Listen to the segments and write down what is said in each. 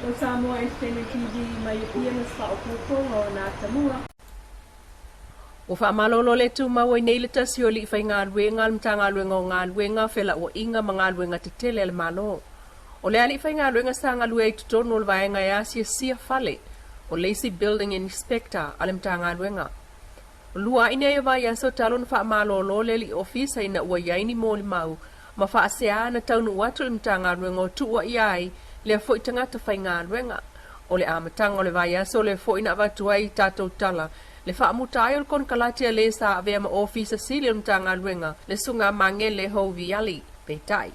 Mo Samoa Entertainment TV mai Apia ma se faaopoopoga o na Atamua. Ua faamalolo le tumau ai nei le tasi o alii faigaluega a le Matagaluega o Galuega, Felauaiga ma Galuega Tetele a le Malo. O le alii faigaluega sa galue ai i totonu o le vaega e asiasia fale, o le isi Building Inspector a le Matagaluega. O luaʻi nei o vaiaso talu ona faamalolo le alii ofisa ina ua i ai ni molimau ma faasea na taunuu atu i le Matagaluega o tuuaia ai lea foi tagata faigaluega. O le amataga o le vaiaso lea foi na avatu ai i tatou tala le faamuta ai o le konekarate a le sa avea ma Ofisa Sili o le Matagaluega, le Susuga Magele Hou Viali. Peitai,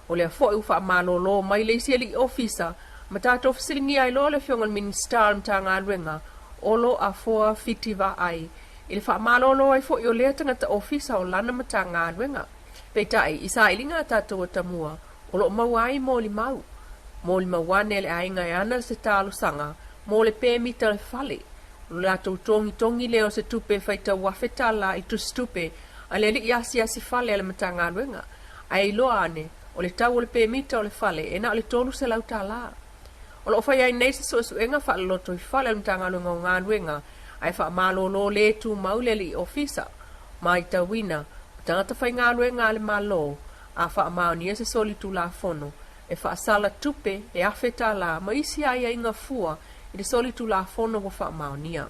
o lea foi ua faamalolo mai le isi alii ofisa ma tatou fesiligia ai loa le Afioga i le Minisita o le Matagaluega, Olo Afoa Fiti Vaai, i le faamalolo ai foi o lea tagata ofisa o lana Matagaluega. Peitai, i sailiga a tatou atamua, o lo o maua ai molimau. Molimau ane le aiga e ana se talosaga mo le pemita o le fale. O le latou togitogi lea o se tupe e faitau $1,000 i tusitupe a le alii asiasi fale a le Matagaluega. Ae iloa ane, o le tau o le pemita o le fale e na o le $300. O lo o fai ai nei se suesuega faalolotoifale a le Matagaluega o Galuega, ae faamalolo le tumau le alii ofisa. Matauina, o tagata faigaluega a le Malo, a faamaonia se solitulafono, e faasala tupe e $1,000 ma isi aiaiga fua i le solitulafono ua faamaonia.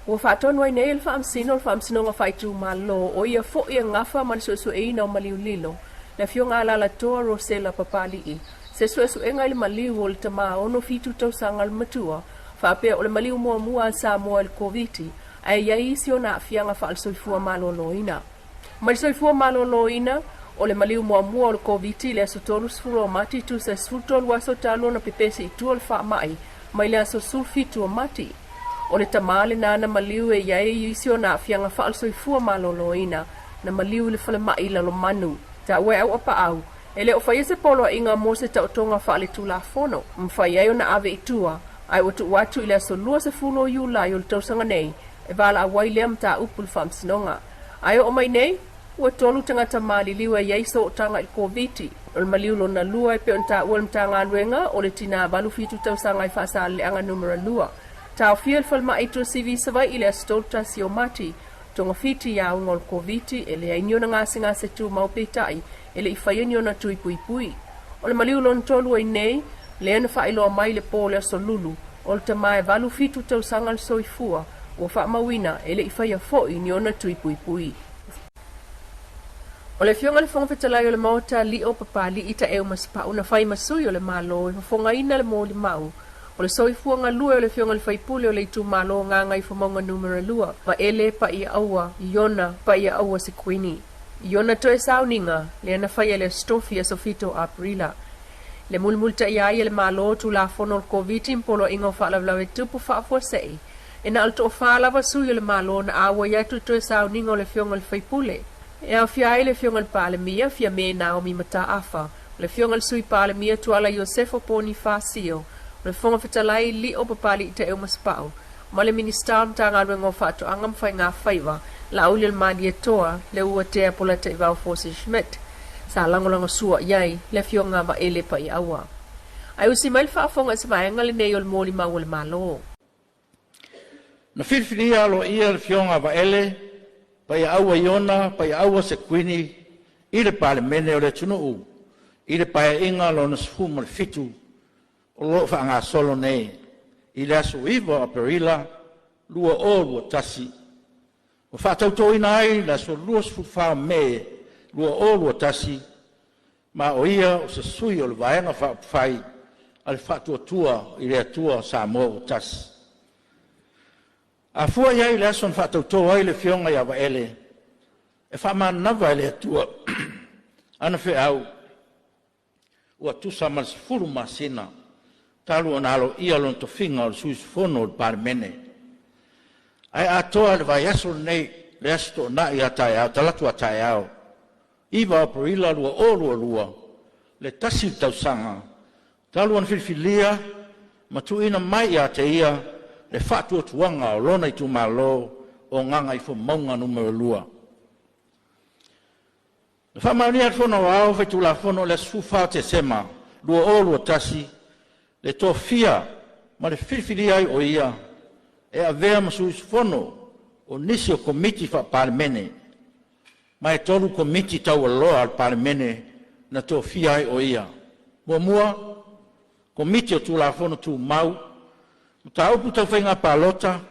Ua faatonu ai nei e le Faamasino o le Faamasinoga Faaitumalo, o ia foi e gafa ma le suesueina o maliu lilo, le Afioga Alalatoa Rosela Papalii, se suesuega i le maliu o le tama 67 tausaga le matua, faapea o le maliu muamua a Samoa i le Koviti, ae i ai isi ona aafiaga faale-soifua maloloina. Mai le soifua maloloina, o le maliu muamua o le Koviti i le aso 30 o Mati tusa e 13 aso talu ona pepesi i tua o le faamai mai le aso 17 o Mati. O le tama lena na maliu e i ai isi ona aafiaga faale-soifua maloloina na maliu i le falemai i Lalomanu. Taua e Auapaau, e le o faia se poloaiga mo se taotoga faaletulafono, mafai ai ona ave i tua, ae ua tuu atu i le aso 20 o Iulai o le tausaga nei e valaau ai lea mataupu i le Faamasinoga. Ae oo mai nei, ua tolu tagata maliliu e i ai sootaga i le Koviti. O le maliu lona lua e pei ona taua e le Matagaluega, o le tinā 87 tausaga i Faasaleleaga Numera 2. Taofia i le falemai i Tuasivi i Savaii i le aso 31 o Mati, togafiti i auga o le Koviti, e leai ni ona gasegase tumau peitai, e le i faia ni ona tui puipui. O le maliu lona tolu ai nei, lea na faailoa mai i le po o le aso Lulu, o le tama e 87 tausaga le soifua, ua faamauina e le i faia foi ni ona tui puipui. O le Afioga i le Fofoga Fetalai o le Maota, Lio Papalii Taeu Masepau na fai ma sui o le Malo e fofogaina le molimau o le soifua galue o le Afioga i le Faipule o le Itumalo Gagaifomauga Numera 2, Vaele Paiaaua Iona Paiaaua Sekuini. I ona toe sauniga, lea na faia i le Aso Tofi aso 7 o Aperila. Le mulimulitaia ai e le Malo Tulafono o le Koviti ma Poloaiga o Faalavelave Tupu Faafuasei, e na o le toafa lava sui o le Malo na auai atu i toe sauniga o le Afioga i le Faipule, e aofia ai le Afioga i le Palemia, Fiame Naomi Mataafa, o le Afioga i le Sui Palemia Tuala Iosefo Ponifasio, o le Fofoga Fetalai Lio Papalii Taeu Masepau, ma le Minisita o le Matagaluega o Faatoaga ma Faiga Faiva, Laaulialemalietoa Leuatea Polataivao Fosi Schmidt, sa lagolagosua i ai le Afioga Vaele Paiaaua. Ae usi mai le faafofoga i se vaega lenei o le molimau a le Malo. Na filifilia aloaia le Afioga a Vaele Paiaaua Iona Paiaaua Sekuini i le Palemene o le atunuu i le Paeaiga Lona 17 o lo o faagasolo nei i le aso 9 o Aperila 2021, ua faatautoina ai le aso 24 o Me 2021, ma o ia o se sui o le Vaega Faaupufai a le Faatuatua i le Atua Samoa ua Tasi. A fua i ai i le aso na faatauto ai le Afioga ia Vaele, e faamanava e le Atua ana feau ua tusa ma le 10 masina talu ona aloaia lona tofiga o le sui usufono o le Palemene. Ae atoa le vaiaso lenei, le aso Toonai a taeao, talaatu a taeao, 9 o Aperila 2022, le tasi le tausaga talu ona filifilia ma tuuina mai ia te ia le faatuatuaga o lona itumalo o Gagaifomauga Nu.2. Na faamaonia e le Fono Aoao Faitulafono i le aso 14 o Tesema 2021 Le tofia ma le filifilia ai o ia e avea ma sui usufono o nisi o Komiti Faa-Palemene, ma e tolu Komiti Taualoa a le Palemene na tofia ai o ia. 1. Komiti o Tulafono Tumau, Mataupu Tau Faiga Palota,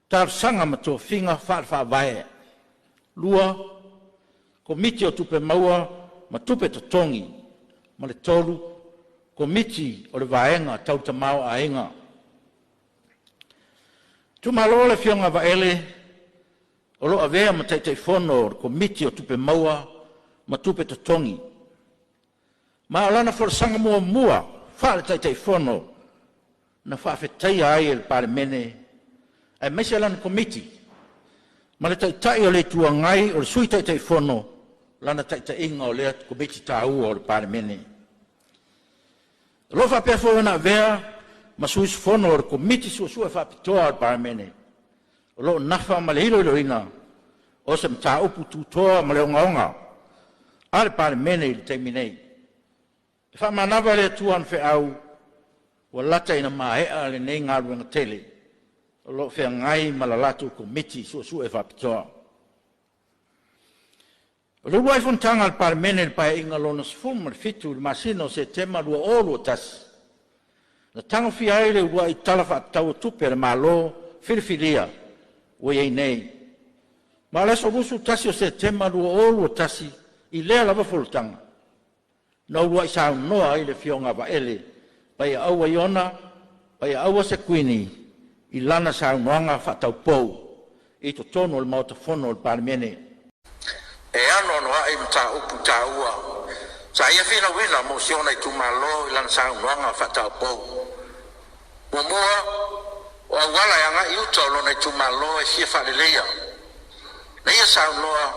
Talosaga ma Tofiga Faale-Faavae. 2. Komiti o Tupe Maua ma Tupe Totogi. Ma le 3. Komiti o le Vaega Tau le Tamaoaiga. Tuumalo le Afioga a VAELE o lo o avea ma Taitaifono o le Komiti o Tupe Maua ma Tupe Totogi, ma o lana folasaga muamua faale-Taitaifono na faafetaia ai e le Palemene aemaise lana Komiti ma le Taitai o le Itu Agai o le Sui Taitaifono lana taitaiga o lea Komiti taua o le Palemene. O lo o faapea foi ona avea ma sui usufono o le Komiti Suesue Faapitoa a le Palemene o lo o nafa ma le iloiloina o se mataupu tutoa ma le ogaoga a le Palemene i le taimi nei. E faamanava e le Atua ana feau ua lata ina maea lenei galuega tele o lo o feagai ma la latou Komiti Suesue Faapitoa. O le uluai fonotaga a le Palemene i le Paeaiga Lona XVII i le masina o Setema 2021, na tagofia ai le uluai Tala Faatatau o Tupe a le Malo Filifilia ua i ai nei. Ma o le aso 21 Setema 2021 i lea lava fonotaga, na uluai saunoa ai le Afioga a VAELE Paiaaua Iona Paiaaua Sekuini i lana saunoaga faataupou i totonu o le Maota Fono o le Palemene. E anoanoai mataupu taua sa ia finauina mo si ona itumalo i lana saunoaga faataupou. Muamua, o auala e agai i uta o lona itumalo e fia faaleleia. Na ia saunoa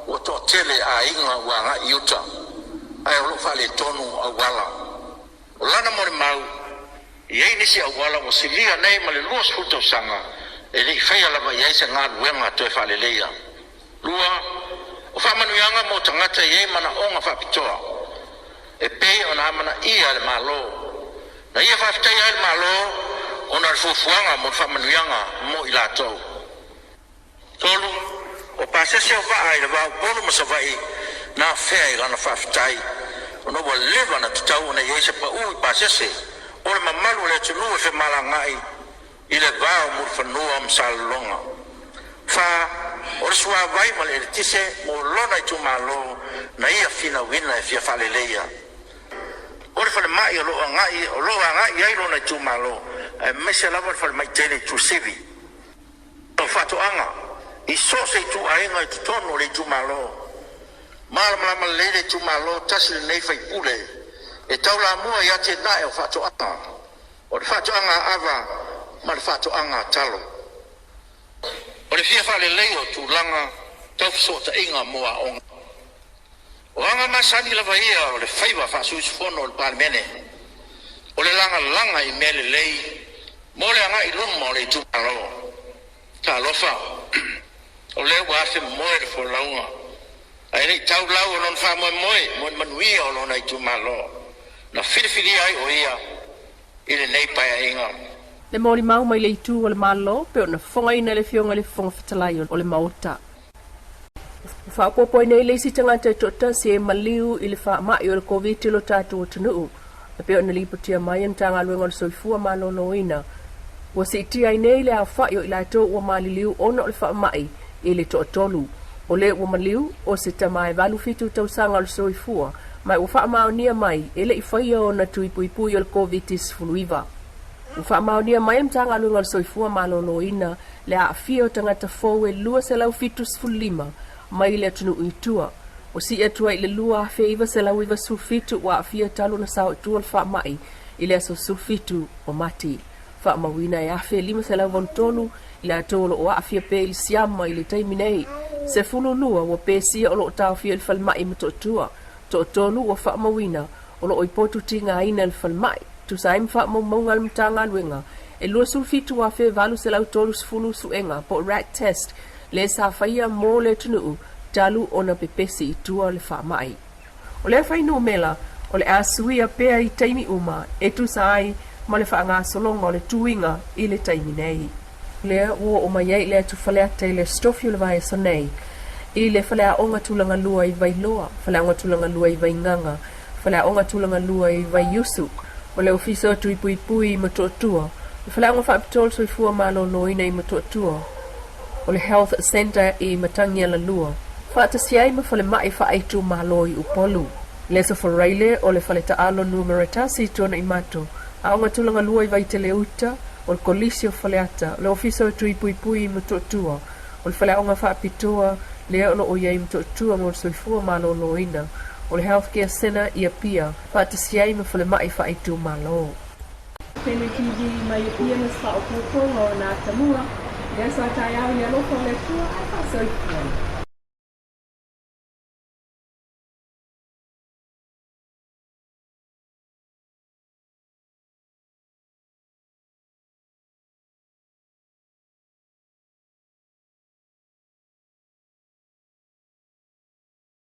ua toatele aiga ua agai i uta, ae o lo o faaletonu auala. O lana molimau, e i ai nisi auala ua silia nei ma le 20 tausaga e le i faia lava i ai se galuega toe faaleleia. Lua, o faamanuiaga mo tagata e i ai manaoga faapitoa e pei ona amanaia e le Malo. Na ia faafetaia ai le Malo ona o le fuafuaga mo le faamanuiaga mo i latou. Tolu, o pasese o vaa i le va o Upolu ma Savaii na afea i lana faafetai ona ua leva ona tatau ona i ai se pau i pasese o le mamalu o le atunuu e femalagaai i le va o Mulifanua ma Salelologa. Fa, o le suavai ma le eletise mo lona itumalo na ia finauina e fia faaleleia. O le falemai o lo o agai o lo o agai i ai lona itumalo aemaise lava le falemai tele i Tuasivi. O faatoaga i so o se ituaiga i totonu o le itumalo. Malamalama lelei le itumalo tasi lenei faipule e taulamua i atinae o faatoaga, o le faatoaga a ava ma le faatoaga a talo. O le fia faaleleia o tulaga tau fesootaiga mo aoga. O aga masani lava ia o le faiva faasui usufono o le Palemene, o le lagalaga i mea lelei mo le agai i luma o le itumalo. Talofa, o lea ua afe moe le folauga, ae le i tau lau o lona faamoemoe mo le manuia o lona itumalo, na filifilia ai o ia i lenei Paeaiga. Le molimau mai le itu o le Malo pei ona fofogaina e le Afioga i le Fofoga Fetalai o le Maota. Ua faaopoopo ai nei le isi tagata e toatasi e maliu i le faamai o le Koviti i lo tatou atunuu, e pei ona lipotia mai e le Matagaluega o le Soifua Maloloina. Ua siitia ai nei le aofai o i latou ua maliliu ona o le faamai i le toatolu. O le ua maliu, o se tama e 87 tausaga o le soifua, ma ua faamaonia mai e le i faia ona tui puipui o le Koviti-19. Ua faamaonia mai e le Matagaluega o le Soifua Maloloina le aafia o tagata fou e 275 mai le atunuu i tua. Ua sii atu ai i le 2,997 ua aafia talu ona sao i tua le faamai i le aso 17 o Mati. Faamauina e 1,583 i latou o lo o aafia pea i le siama i le taimi nei. 12 ua pesia o lo o taofia i le falemai i Motootua. Toatolu ua faamauina o lo o i potu tigaina i le falemai. Tusa ai ma faamaumauga a le Matagaluega, e 27,830 suega po o rat test lea sa faia mo le atunuu talu ona pepesi i tua le faamai. O lea fuainumera O le a suia pea i taimi uma e tusa ai ma le faagasologa o le tuiga i le taimi nei. Lea ua oo mai ai le atu Faleata i le Aso Tofi o le vaiaso nei i le Faleaoga Tulagalua i Vailoa, Faleaoga Tulagalua i Vaigaga, Faleaoga Tulagalua i Vaiusu, o le Ofisa o Tui Puipui i Motootua, le Faleaoga Faapitoa o le Soifua Maloloina i Motootua, o le Health Centre i Matagialalua, faatasi ai ma Falemai Faaitumalo i Upolu. I le Aso Faraile o le Faletaalo Numera 1 i Tuanaimato, Aoga Tulagalua i Vaitele-uta, o le Kolisi o Faleata, o le Ofisa o Tui Puipui i Motootua, o le Faleaoga Faapitoa lea o lo o i ai i Motootua mo le Soifua Maloloina, o le Health Care Centre i Apia, faatasi ai ma Falemai Faaitumalo. Pele TV mai Apia ma se faaopoopoga o na atamua, i le aso a taeao i le alofa o le Atua ae faasoifua.